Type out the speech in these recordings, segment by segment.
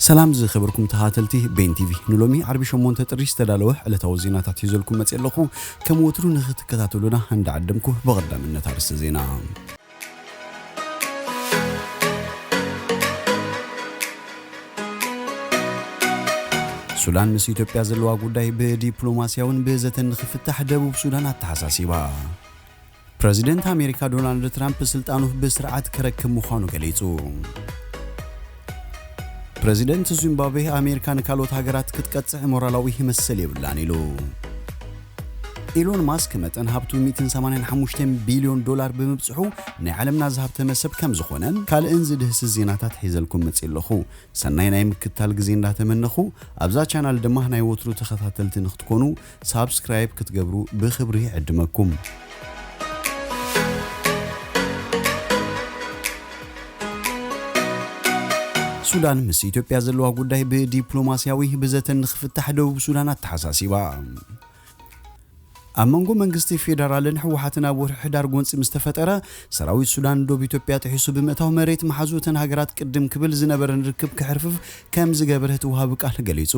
ሰላም ዝኸበርኩም ተኸታተልቲ ቤን ቲቪ፣ ንሎሚ ዓርቢ ሸሞንተ ጥሪ ዝተዳለወ ዕለታዊ ዜናታት ሒዘልኩም መጽእ ኣለኹ። ከም ወትሩ ንኽትከታተሉና እንዳዓደምኩ፣ ብቐዳምነት ኣርእስተ ዜና። ሱዳን ምስ ኢትዮጵያ ዘለዋ ጉዳይ ብዲፕሎማስያውን ብዘተን ንኽፍታሕ ደቡብ ሱዳን ኣተሓሳሲባ። ፕረዚደንት ኣሜሪካ ዶናልድ ትራምፕ ስልጣኑ ብስርዓት ክረክብ ምዃኑ ገሊጹ። ፕረዚደንት ዚምባብዌ፣ ኣሜሪካ ንካልኦት ሃገራት ክትቀጽዕ ሞራላዊ መሰል የብላን ኢሉ። ኢሎን ማስክ መጠን ሃብቱ ሚእትን ሰማንያን ሓሙሽተን ቢልዮን ዶላር ብምብጽሑ ናይ ዓለምና ዝሃብተመ ሰብ ከም ዝኾነን ካልእን ዝድህስስ ዜናታት ሒዘልኩም መጽእ ኣለኹ። ሰናይ ናይ ምክታል ግዜ እንዳተመነኹ፣ ኣብዛ ቻናል ድማ ናይ ወትሩ ተኸታተልቲ ንክትኮኑ ሳብስክራይብ ክትገብሩ ብኽብሪ ይዕድመኩም። ሱዳን ምስ ኢትዮጵያ ዘለዋ ጉዳይ ብዲፕሎማስያዊ ብዘተን ንኽፍታሕ ደቡብ ሱዳን ኣተሓሳሲባ። ኣብ መንጎ መንግስቲ ፌደራልን ህወሓትን ኣብ ወርሒ ሕዳር ጎንጺ ምስ ተፈጠረ፣ ሰራዊት ሱዳን ዶብ ኢትዮጵያ ጥሒሱ ብምእታው፣ መሬት መሓዙ እተን ሃገራት ቅድም ክብል ዝነበረን ርክብ ክሕርፍፍ ከም ዝገበረ እቲ ወሃቢ ቃል ገሊጹ።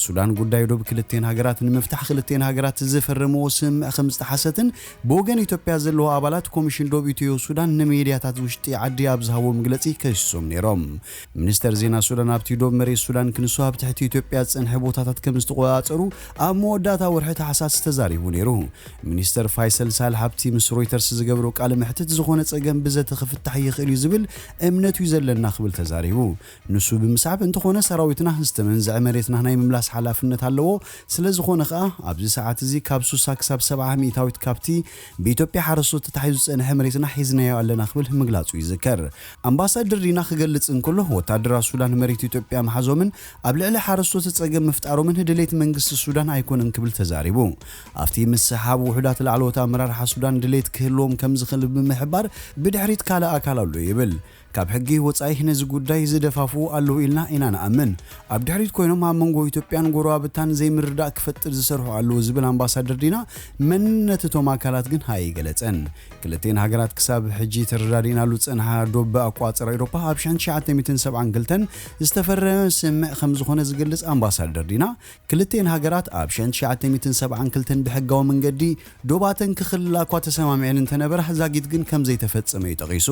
ሱዳን ጉዳይ ዶብ ክልቴን ሃገራት ንምፍታሕ፣ ክልቴን ሃገራት ዝፈረምዎ ስምምዕ ከም ዝጠሓሰትን ብወገን ኢትዮጵያ ዘለዉ ኣባላት ኮሚሽን ዶብ ኢትዮ ሱዳን ንሜድያታት ውሽጢ ዓዲ ኣብ ዝሃብዎ መግለጺ ከሲሶም ነይሮም። ሚኒስተር ዜና ሱዳን፣ ኣብቲ ዶብ መሬት ሱዳን ክንሱ ኣብ ትሕቲ ኢትዮጵያ ዝጸንሐ ቦታታት ከም ዝተቆጻጸሩ ኣብ መወዳእታ ወርሒ ታሕሳስ ተዛሪቡ ነይሩ። ሚኒስተር ፋይሰል ሳልሕ ኣብቲ ምስ ሮይተርስ ዝገብሮ ቃለ መሕትት፣ ዝኾነ ጸገም ብዘተ ክፍታሕ ይኽእል እዩ ዝብል እምነት እዩ ዘለና ክብል ተዛሪቡ። ንሱ ብምስዓብ፣ እንተኾነ ሰራዊትና ዝተመንዝዐ መሬትና ናይ ምምላስ ሓላፍነት ኣለዎ። ስለ ዝኾነ ኸኣ ኣብዚ ሰዓት እዚ ካብ ሱሳ ክሳብ ሰብዓ ሚእታዊት ካብቲ ብኢትዮጵያ ሓረስቶት ተታሒዙ ዝጸንሐ መሬትና ሒዝናዮ ኣለና ክብል ምግላጹ ይዝከር። ኣምባሳደር ዲና ክገልጽ እንከሎ፣ ወታደራት ሱዳን መሬት ኢትዮጵያ ምሓዞምን ኣብ ልዕሊ ሓረስቶት ጸገም ምፍጣሮምን ድሌት መንግስቲ ሱዳን ኣይኮነን ክብል ተዛሪቡ። ኣብቲ ምስሓብ፣ ውሑዳት ላዕለዎት ኣመራርሓ ሱዳን ድሌት ክህልዎም ከም ዝኽእል ብምሕባር፣ ብድሕሪት ካልእ ኣካል ኣሎ ይብል። ካብ ሕጊ ወጻኢ ነዚ ጉዳይ ዝደፋፍኡ ኣለዉ ኢልና ኢና ንኣምን። ኣብ ድሕሪት ኮይኖም ኣብ መንጎ ኢትዮጵያን ጎረባብታን ዘይምርዳእ ክፈጥር ዝሰርሑ ኣለዉ ዝብል ኣምባሳደር ዲና፣ መንነት እቶም ኣካላት ግን ኣይገለጸን። ክልቴን ሃገራት ክሳብ ሕጂ ተረዳዲእናሉ ዝጸንሓ ዶብ ብኣቋጽር ኤውሮፓ ኣብ ሸሕን ትሽዓተ ሚእትን ሰብዓን ክልተን ዝተፈረመ ስምምዕ ከም ዝኾነ ዝገልጽ ኣምባሳደር ዲና፣ ክልቴን ሃገራት ኣብ ሸሕን ትሽዓተ ሚእትን ሰብዓን ክልተን ብሕጋዊ መንገዲ ዶባተን ክኽልላ እኳ ተሰማሚዐን እንተነበራ፣ ዛጊት ግን ከም ዘይተፈጸመ እዩ ጠቒሱ።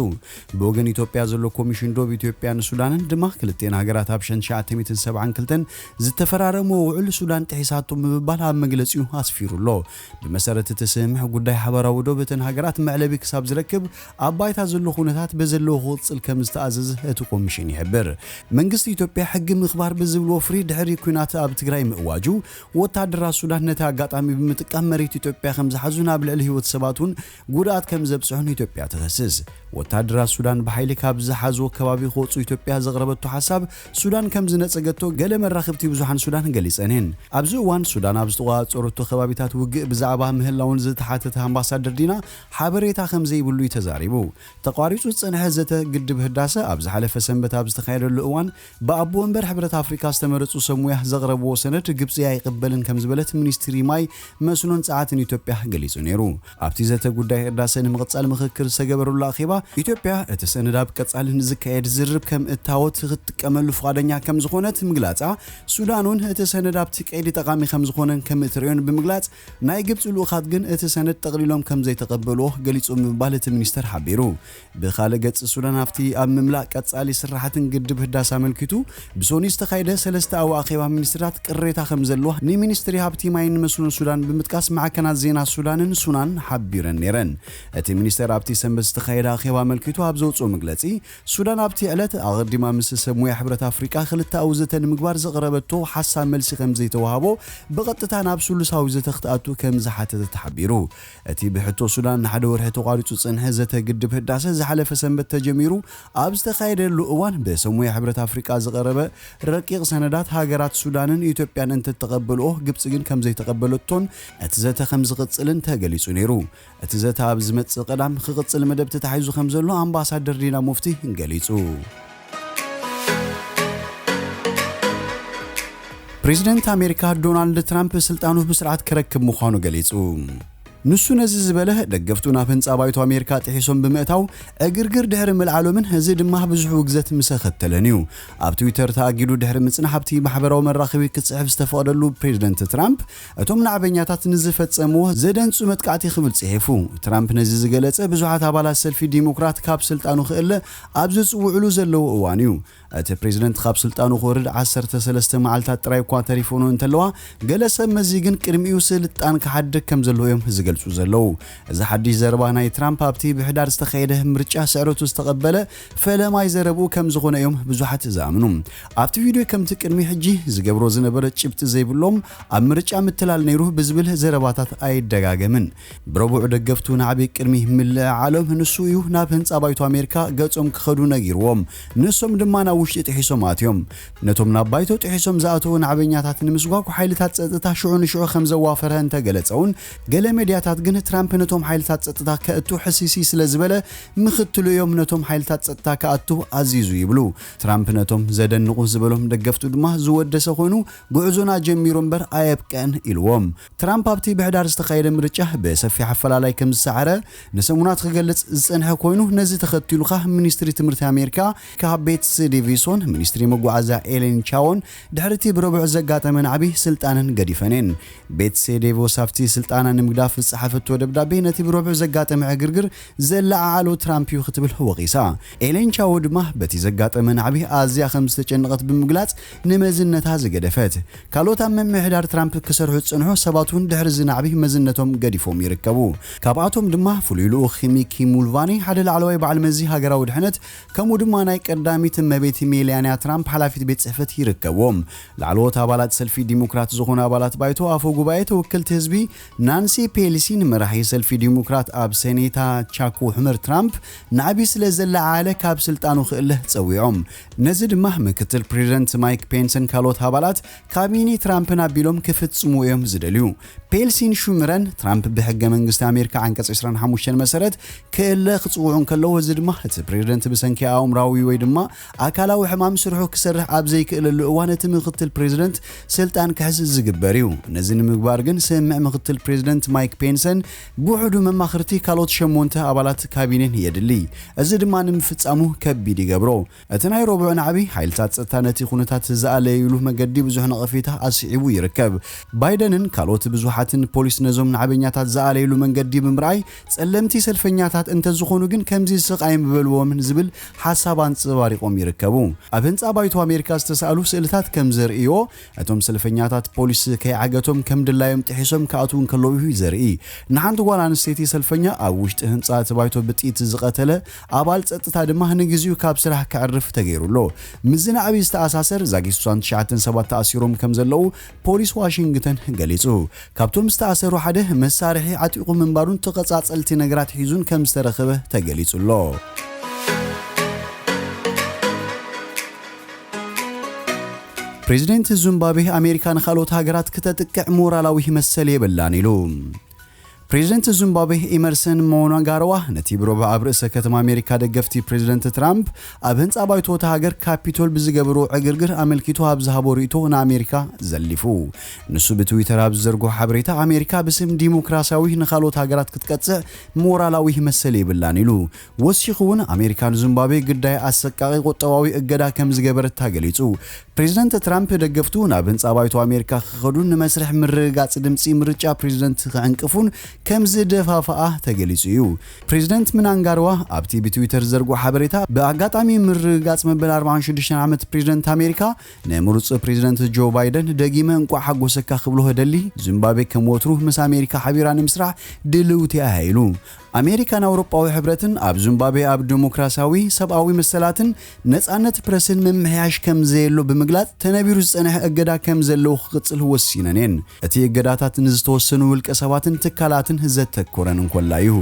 ብወገን ኢትዮጵያ ዘሎ ኮሚሽን ዶብ ኢትዮጵያን ሱዳንን ድማ፣ ክልቴን ሃገራት ኣብ ሸሕን ትሽዓተ ሚእትን ሰብዓን ክልተን ዝተፈራረምዎ ውዕል ሱዳን ጥሒሳቶ ብምባል ኣብ መግለጺኡ ኣስፊሩ ኣሎ። ብመሰረት እቲ ስምምዕ፣ ጉዳይ ሓባራዊ ዶብ እተን ሃገራት መዕለቢ ክሳብ ዝረክብ፣ ኣብ ባይታ ዘሎ ኩነታት በዘለዎ ክቕጽል ከም ዝተኣዘዘ እቲ ኮሚሽን ይሕብር። መንግስቲ ኢትዮጵያ ሕጊ ምኽባር ብዝብል ወፍሪ ድሕሪ ኲናት ኣብ ትግራይ ምእዋጁ፣ ወታደራት ሱዳን ነቲ ኣጋጣሚ ብምጥቃም መሬት ኢትዮጵያ ከም ዝሓዙን ኣብ ልዕሊ ህይወት ሰባት እውን ጉድኣት ከም ዘብጽሑን ኢትዮጵያ ትኸስስ። ወታደራት ሱዳን ብሓይሊ ካብ ዝሓዝዎ ከባቢ ክወጹ ኢትዮጵያ ዘቕረበቶ ሓሳብ ሱዳን ከም ዝነጸገቶ ገለ መራኸብቲ ብዙሓን ሱዳን ገሊጸን እየን። ኣብዚ እዋን ሱዳን ኣብ ዝተቖጻጸረቶ ከባቢታት ውግእ ብዛዕባ ምህላውን ዝተሓተተ ኣምባሳደር ዲና፣ ሓበሬታ ከም ዘይብሉ እዩ ተዛሪቡ። ተቋሪጹ ዝጸንሐ ዘተ ግድብ ህዳሰ ኣብ ዝሓለፈ ሰንበት ኣብ ዝተኻየደሉ እዋን፣ ብኣቦ ወንበር ሕብረት ኣፍሪካ ዝተመረጹ ሰብ ሙያ ዘቕረብዎ ሰነድ ግብጺ ኣይቕበልን ከም ዝበለት ሚኒስትሪ ማይ፣ መስኖን ጸዓትን ኢትዮጵያ ገሊጹ ነይሩ። ኣብቲ ዘተ ጉዳይ ህዳሰ ንምቕጻል ምኽክር ዝተገበረሉ ኣኼባ፣ ኢትዮጵያ እቲ ሰነድ ኣብ ቀጻሊ ንዝካየድ ዝርርብ ከም እታወት ክትጥቀመሉ ፍቓደኛ ከም ዝኾነት ምግላጻ፣ ሱዳን እውን እቲ ሰነድ ኣብቲ ቀይዲ ጠቓሚ ከም ዝኾነን ከም እትርእዮን ብምግላጽ፣ ናይ ግብጺ ልኡኻት ግን እቲ ሰነድ ጠቕሊሎም ከም ዘይተቐበልዎ ገሊጹ ምባል እቲ ሚኒስተር ሓቢሩ። ብኻልእ ገጽ፣ ሱዳን ኣብቲ ኣብ ምምላእ ቀጻሊ ስራሓትን ግድብ ህዳሰ ኣመልኪቱ ብሶኒ ዝተኻየደ ሰለስተ ኣዋእ ኣኼባ ሚኒስትራት ቅሬታ ከም ዘለዋ ንሚኒስትሪ ሃብቲ ማይን መስኖን ሱዳን ብምጥቃስ፣ ማዕከናት ዜና ሱዳንን ሱናን ሓቢረን ነይረን። እቲ ሚኒስተር ኣብቲ ሰንበት ዝተኻየደ ኣኼባ ኣመልኪቱ ኣብ ዘውጽኦ መግለጺ፣ ሱዳን ኣብቲ ዕለት ኣቐዲማ ምስ ሰብ ሙያ ሕብረት ኣፍሪቃ ክልተኣዊ ዘተ ንምግባር ዘቕረበቶ ሓሳብ መልሲ ከም ዘይተዋህቦ፣ ብቐጥታ ናብ ስሉሳዊ ዘተ ክትኣቱ ከም ዝሓተተ ተሓቢሩ። እቲ ብሕቶ ሱዳን ንሓደ ወርሒ ተቋሪጹ ዝጸንሐ ዘተ ግድብ ህዳሰ ዝሓለፈ ሰንበት ተጀሚሩ ኣብ ዝተኻየደሉ እዋን፣ ብሰብ ሙያ ሕብረት ኣፍሪቃ ዝቐረበ ረቂቕ ሰነዳት ሃገራት ሱዳንን ኢትዮጵያን እንተተቐበልኦ፣ ግብጺ ግን ከም ዘይተቐበለቶን እቲ ዘተ ከም ዝቕጽልን ተገሊጹ ነይሩ። እቲ ዘተ ኣብ ዝመጽእ ቀዳም ክቕጽል መደብ ተታሒዙ ከም ዘሎ ኣምባሳደር ዲና ሙፍቲ ገሊጹ። ፕሬዚደንት ኣሜሪካ ዶናልድ ትራምፕ ስልጣኑ ብስርዓት ክረክብ ምዃኑ ገሊጹ። ንሱ ነዚ ዝበለ፣ ደገፍቱ ናብ ህንጻ ባይቶ ኣሜሪካ ጥሒሶም ብምእታው ዕግርግር ድሕሪ ምልዓሎምን፣ እዚ ድማ ብዙሕ ውግዘት ምስ ኣኸተለን እዩ። ኣብ ትዊተር ተኣጊዱ ድሕሪ ምጽናሕ፣ ኣብቲ ማሕበራዊ መራኸቢ ክጽሕፍ ዝተፈቐደሉ ፕሬዚደንት ትራምፕ፣ እቶም ናዕበኛታት ንዝፈጸምዎ ዘደንጹ መጥቃዕቲ ክብል ጽሒፉ። ትራምፕ ነዚ ዝገለጸ፣ ብዙሓት ኣባላት ሰልፊ ዲሞክራት ካብ ስልጣኑ ክእለ ኣብ ዝጽውዕሉ ዘለዉ እዋን እዩ። እቲ ፕሬዚደንት ካብ ስልጣኑ ክወርድ ዓሰርተ ሰለስተ መዓልታት ጥራይ እኳ ተሪፎኖ እንተለዋ፣ ገለ ሰብ መዚ ግን ቅድሚኡ ስልጣን ክሓድግ ከም ዘለዎ እዮም ዝገልጹ ዘለዉ። እዚ ሓድሽ ዘረባ ናይ ትራምፕ ኣብቲ ብሕዳር ዝተኻየደ ምርጫ ስዕረቱ ዝተቐበለ ፈለማይ ዘረብኡ ከም ዝኾነ እዮም ብዙሓት ዝኣምኑ። ኣብቲ ቪድዮ ከምቲ ቅድሚ ሕጂ ዝገብሮ ዝነበረ ጭብጢ ዘይብሎም ኣብ ምርጫ ምትላል ነይሩ ብዝብል ዘረባታት ኣይደጋገምን። ብረቡዕ ደገፍቱ ናዕቢ ቅድሚ ምልዕዓሎም ንሱ እዩ ናብ ህንጻ ባይቶ ኣሜሪካ ገጾም ክኸዱ ነጊርዎም። ንሶም ድማ ናብ ውሽጢ ጥሒሶም ኣትዮም። ነቶም ናብ ባይቶ ጥሒሶም ዝኣተዉ ናዕበኛታት ንምስጓጉ ሓይልታት ጸጥታ ሽዑ ንሽዑ ከም ዘዋፈረ እንተገለጸ እውን፣ ገለ ሜድያታት ግን ትራምፕ ነቶም ሓይልታት ጸጥታ ከእቱ ሕሲሲ ስለ ዝበለ፣ ምኽትሉ እዮም ነቶም ሓይልታት ጸጥታ ክኣቱ ኣዚዙ ይብሉ። ትራምፕ ነቶም ዘደንቑ ዝበሎም ደገፍቱ ድማ ዝወደሰ ኮይኑ፣ ጉዕዞና ጀሚሩ እምበር ኣየብቅዕን ኢልዎም። ትራምፕ ኣብቲ ብሕዳር ዝተኻየደ ምርጫ ብሰፊሕ ኣፈላላይ ከም ዝሰዓረ ንሰሙናት ክገልጽ ዝጸንሐ ኮይኑ፣ ነዚ ተኸቲሉ ኸኣ ሚኒስትሪ ትምህርቲ ኣሜሪካ ካብ ቤትስ ዴቪሶን፣ ሚኒስትሪ መጓዓዝያ ኤሌን ቻዎን ድሕሪ እቲ ብረቡዕ ዘጋጠመ ናዕቢ ስልጣነን ገዲፈን እየን። ቤትስ ዴቪስ ኣብቲ ስልጣና ንምግዳፍ ዝጸሓፈቶ ደብዳቤ፣ ነቲ ብረቡዕ ዘጋጠመ ዕግርግር ዘለዓዓሎ ትራምፕ እዩ ክትብል ወቒሳ። ኤሌን ቻዎ ድማ በቲ ዘጋጠመ ናዕቢ ኣዝያ ከም ዝተጨነቐት ብምግላጽ፣ ንመዝነታ ዝገደፈት። ካልኦት ኣብ ምምሕዳር ትራምፕ ክሰርሑ ዝጸንሑ ሰባት እውን ድሕሪ እዚ ናዕቢ መዝነቶም ገዲፎም ይርከቡ። ካብኣቶም ድማ ፍሉይ ልኡኽ ሚኪ ሙልቫኒ፣ ሓደ ላዕለዋይ በዓል መዚ ሃገራዊ ድሕነት፣ ከምኡ ድማ ናይ ቀዳሚት እመቤት ሜላንያ ትራምፕ ሓላፊት ቤት ጽሕፈት ይርከብዎም። ላዕለዎት ኣባላት ሰልፊ ዲሞክራት ዝኾኑ ኣባላት ባይቶ፣ ኣፈ ጉባኤ ተወከልቲ ህዝቢ ናንሲ ፔሊሲ ንመራሒ ሰልፊ ዲሞክራት ኣብ ሴኔታ ቻክ ሹመር ትራምፕ ናዕቢ ስለ ዘለዓዓለ ካብ ስልጣኑ ክእለ ጸዊዖም። ነዚ ድማ ምክትል ፕሬዚደንት ማይክ ፔንስን ካልኦት ኣባላት ካቢኔ ትራምፕን ኣቢሎም ክፍጽሙ እዮም ዝደልዩ። ፔልሲን ሹምረን ትራምፕ ብሕገ መንግስቲ ኣሜሪካ ዓንቀጽ ዕስራን ሓሙሽተን መሰረት ክእለ ክጽውዑ እንከለዉ፣ እዚ ድማ እቲ ፕሬዚደንት ብሰንኪ ኣእምራዊ ወይ ድማ ኣካላዊ ሕማም ስርሑ ክሰርሕ ኣብ ዘይክእለሉ እዋን እቲ ምክትል ፕሬዚደንት ስልጣን ክሕዝ ዝግበር እዩ። ነዚ ንምግባር ግን ስምምዕ ምክትል ፕሬዚደንት ማይክ ፔንሰን ብውሕዱ መማኽርቲ ካልኦት ሸሞንተ ኣባላት ካቢኔን የድሊ። እዚ ድማ ንምፍጻሙ ከቢድ ይገብሮ። እቲ ናይ ረቡዕ ናዕቢ ሓይልታት ጸጥታ ነቲ ኩነታት ዝኣለይሉ መገዲ ብዙሕ ነቐፌታ ኣስዒቡ ይርከብ። ባይደንን ካልኦት ብዙሓትን ፖሊስ ነዞም ናዕበኛታት ዝኣለይሉ መንገዲ ብምርኣይ፣ ጸለምቲ ሰልፈኛታት እንተዝኾኑ ግን ከምዚ ስቕ ኣይምበልዎምን ዝብል ሓሳብ ኣንጸባሪቖም ይርከቡ። ኣብ ህንጻ ባይቶ ኣሜሪካ ዝተሳእሉ ስእልታት ከም ዘርእዮ፣ እቶም ሰልፈኛታት ፖሊስ ከይዓገቶም ከም ድላዮም ጥሒሶም ክኣትዉ እንከለዉ እዩ ዘርኢ። ንሓንቲ ጓል ኣንስተይቲ ሰልፈኛ ኣብ ውሽጢ ህንጻ እቲ ባይቶ ብጥይት ዝቐተለ ኣባል ጸጥታ ድማ ንግዚኡ ካብ ስራሕ ከዕርፍ ተገይሩ ኣሎ። ምስዚ ናዕቢ ዝተኣሳሰር ዛጊት ስሳን ትሽዓተን ሰባት ተኣሲሮም ከም ዘለዉ ፖሊስ ዋሽንግተን ገሊጹ። ካብቶም ዝተኣሰሩ ሓደ መሳርሒ ዓጢቑ ምንባሩን ተቐጻጸልቲ ነገራት ሒዙን ከም ዝተረኸበ ተገሊጹ ኣሎ። ፕሬዚደንት ዚምባብዌ፣ ኣሜሪካ ንኻልኦት ሃገራት ክተጥቅዕ ሞራላዊ መሰል የብላን ኢሉ። ፕሬዚደንት ዚምባብዌ ኢመርሰን ምናንጋግዋ ነቲ ብረቡዕ ኣብ ርእሰ ከተማ ኣሜሪካ ደገፍቲ ፕሬዚደንት ትራምፕ ኣብ ህንጻ ባይቶ እታ ሃገር ካፒቶል ብዝገበርዎ ዕግርግር ኣመልኪቱ ኣብ ዝሃቦ ርእይቶ ንኣሜሪካ ዘሊፉ። ንሱ ብትዊተር ኣብ ዝዘርግሖ ሓበሬታ፣ ኣሜሪካ ብስም ዲሞክራሲያዊ ንኻልኦት ሃገራት ክትቀጽዕ ሞራላዊ መሰል የብላን ኢሉ። ወሲኹ እውን ኣሜሪካ ንዚምባብዌ ግዳይ ኣሰቃቒ ቁጠባዊ እገዳ ከም ዝገበረታ ገሊጹ። ፕሬዚደንት ትራምፕ ደገፍቱ ናብ ህንጻ ባይቶ ኣሜሪካ ክኸዱን ንመስርሕ ምርግጋጽ ድምጺ ምርጫ ፕሬዚደንት ክዕንቅፉን ከም ዝደፋፍኣ ተገሊጹ እዩ። ፕሬዚደንት ምናንጋርዋ ኣብቲ ብትዊተር ዝዘርግሖ ሓበሬታ፣ ብኣጋጣሚ ምርግጋጽ መበል ኣርባዓን ሽዱሽተን ዓመት ፕሬዚደንት ኣሜሪካ ንምሩጽ ፕሬዚደንት ጆ ባይደን ደጊመ እንቋዕ ሓጎሰካ ክብሎ እደሊ። ዚምባብዌ ከም ወትሩ ምስ ኣሜሪካ ሓቢራ ንምስራሕ ድልውቲ እያ ኢሉ። ኣሜሪካን ኣውሮጳዊ ሕብረትን ኣብ ዚምባብዌ ኣብ ዲሞክራሲያዊ ሰብኣዊ መሰላትን ነጻነት ፕረስን ምምሕያሽ ከም ዘየሎ ብምግላጽ፣ ተነቢሩ ዝጸንሐ እገዳ ከም ዘለዎ ክቕጽል ወሲነን እየን። እቲ እገዳታት ንዝተወሰኑ ውልቀ ሰባትን ትካላትን ዘተኮረን እንኮላ እዩ።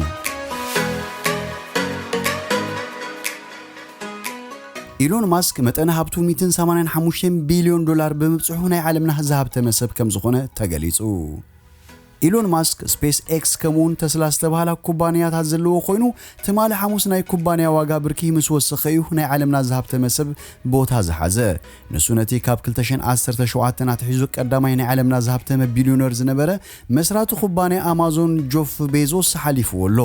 ኢሎን ማስክ መጠን ሃብቱ ሚእትን ሰማንያን ሓሙሽተን ቢልዮን ዶላር ብምብጽሑ ናይ ዓለምና ዝሃብተመ ሰብ ከም ዝኾነ ተገሊጹ። ኢሎን ማስክ፣ ስፔስ ኤክስ ከምኡውን ተስላ ዝተባህላ ኩባንያታት ዘለዎ ኮይኑ፣ ትማሊ ሓሙስ ናይ ኩባንያ ዋጋ ብርኪ ምስ ወሰኸ እዩ ናይ ዓለምና ዝሃብተመ ሰብ ቦታ ዝሓዘ። ንሱ ነቲ ካብ ክልተ ሽሕን ዓሰርተ ሸውዓተን ኣትሒዙ ቀዳማይ ናይ ዓለምና ዝሃብተመ ቢልዮነር ዝነበረ መስራቲ ኩባንያ ኣማዞን ጆፍ ቤዞስ ሓሊፍዎ ኣሎ።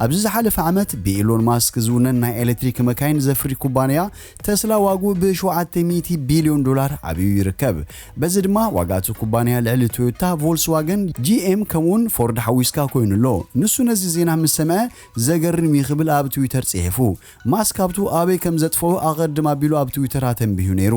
ኣብዚ ዝሓለፈ ዓመት ብኢሎን ማስክ ዝውነን ናይ ኤሌክትሪክ መካይን ዘፍሪ ኩባንያ ተስላ ዋግኡ ብ700 ቢልዮን ዶላር ዓብዩ ይርከብ። በዚ ድማ ዋጋ እቲ ኩባንያ ልዕሊ ቶዮታ፣ ቮልስዋገን፣ ጂ ኤም ከምኡውን ፎርድ ሓዊስካ ኮይኑ ኣሎ። ንሱ ነዚ ዜና ምስ ሰምዐ፣ "ዘገርም እዩ" ክብል ኣብ ትዊተር ጽሒፉ። ማስክ ኣብቱ ኣበይ ከም ዘጥፍኦ ኣቐድም ኣቢሉ ኣብ ትዊተር ኣተንቢሁ ነይሩ።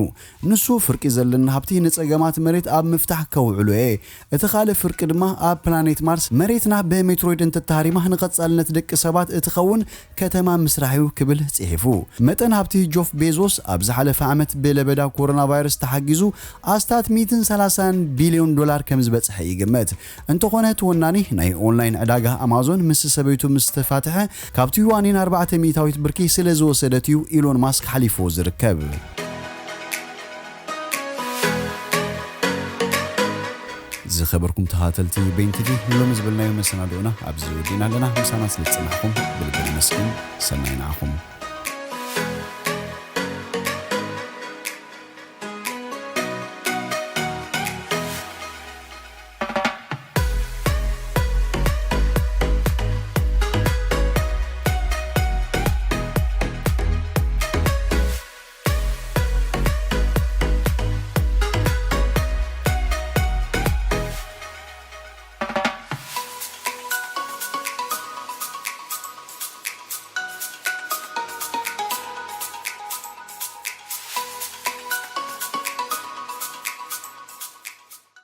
ንሱ፣ "ፍርቂ ዘለና ሃብቲ ንጸገማት መሬት ኣብ ምፍታሕ ከውዕሎ እየ። እቲ ካልእ ፍርቂ ድማ ኣብ ፕላኔት ማርስ መሬትና ብሜትሮይድ እንተተሃሪማ ንቐጻልነት ደቂ ሰባት እትኸውን ከተማ ምስራሕ እዩ" ክብል ጽሒፉ። መጠን ሃብቲ ጆፍ ቤዞስ ኣብ ዝሓለፈ ዓመት ብለበዳ ኮሮና ቫይረስ ተሓጊዙ ኣስታት ሚእትን ሰላሳን ቢልዮን ዶላር ከም ዝበጽሐ ይግመት። እንተኾነ እቲ ወናኒ ናይ ኦንላይን ዕዳጋ ኣማዞን ምስ ሰበይቱ ምስ ተፋትሐ ካብቲ ዩዋኒን ኣርባዕተ ሚእታዊት ብርኪ ስለ ዝወሰደት እዩ ኢሎን ማስክ ሓሊፍዎ ዝርከብ። ዝኸበርኩም ተኸታተልቲ ቤን ቲቪ፣ ንሎሚ ዝበልናዮ መሰናድኦና ኣብዚ ወዲእና ኣለና። ምሳና ስለ ዝጸናሕኩም ብልቢ ነመስግን። ሰናይ ንዓኹም።